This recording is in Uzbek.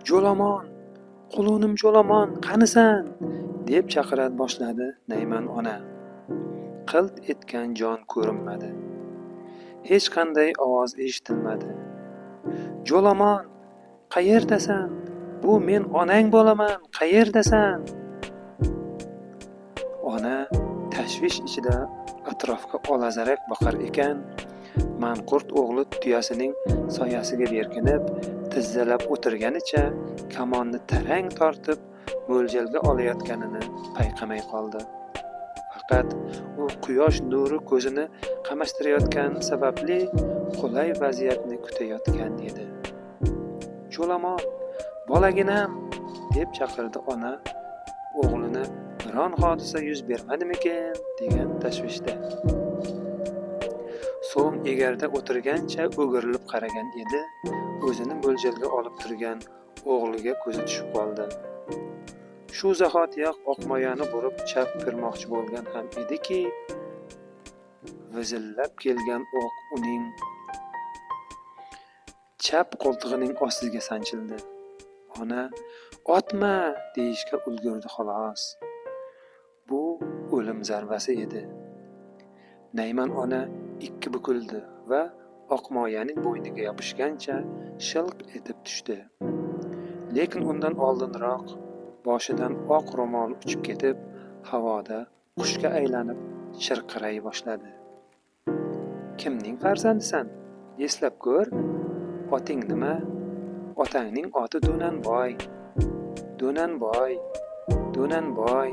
Jo'lomon, qulunim Jo'lomon, qanisan? Deb chaqira boshladi Nayman ona. Qilt etgan jon ko'rinmadi. Hech qanday ovoz eshitilmadi. Jo'lomon, qayerdasan? Bu men onang bo'laman, qayerdasan? Ona tashvish ichida atrofga olazarak boqar ekan, manqurt o'g'li tuyasining soyasiga berkinib, tizzalab o'tirganicha kamonni tarang tortib mo'ljalga olayotganini payqamay qoldi. Faqat u quyosh nuri ko'zini qamashtirayotgani sababli qulay vaziyatni kutayotgan edi. Jo'lomon, bolaginam, deb chaqirdi ona o'g'lini biron hodisa yuz bermadimikin degan tashvishda. So'ng egarda o'tirgancha o'girilib qaragan edi, o'zini mo'ljalga olib turgan o'g'liga ko'zi tushib qoldi. Shu zahotiyoq oqmoyani burib chap bermoqchi bo'lgan ham ediki, vizillab kelgan o'q uning chap qo'ltig'ining ostiga sanchildi. Ona "Otma!" deyishga ulgurdi xolos. Bu o'lim zarbasi edi. Nayman ona ikki bukildi va oqmoyaning bo'yniga yopishgancha shilq etib tushdi. Lekin undan oldinroq boshidan oq ro'moli uchib ketib, havoda qushga aylanib chirqiray boshladi. Kimning farzandisan? Eslab ko'r. Oting nima? Otangning oti Do'nanboy. Do'nanboy, Do'nanboy.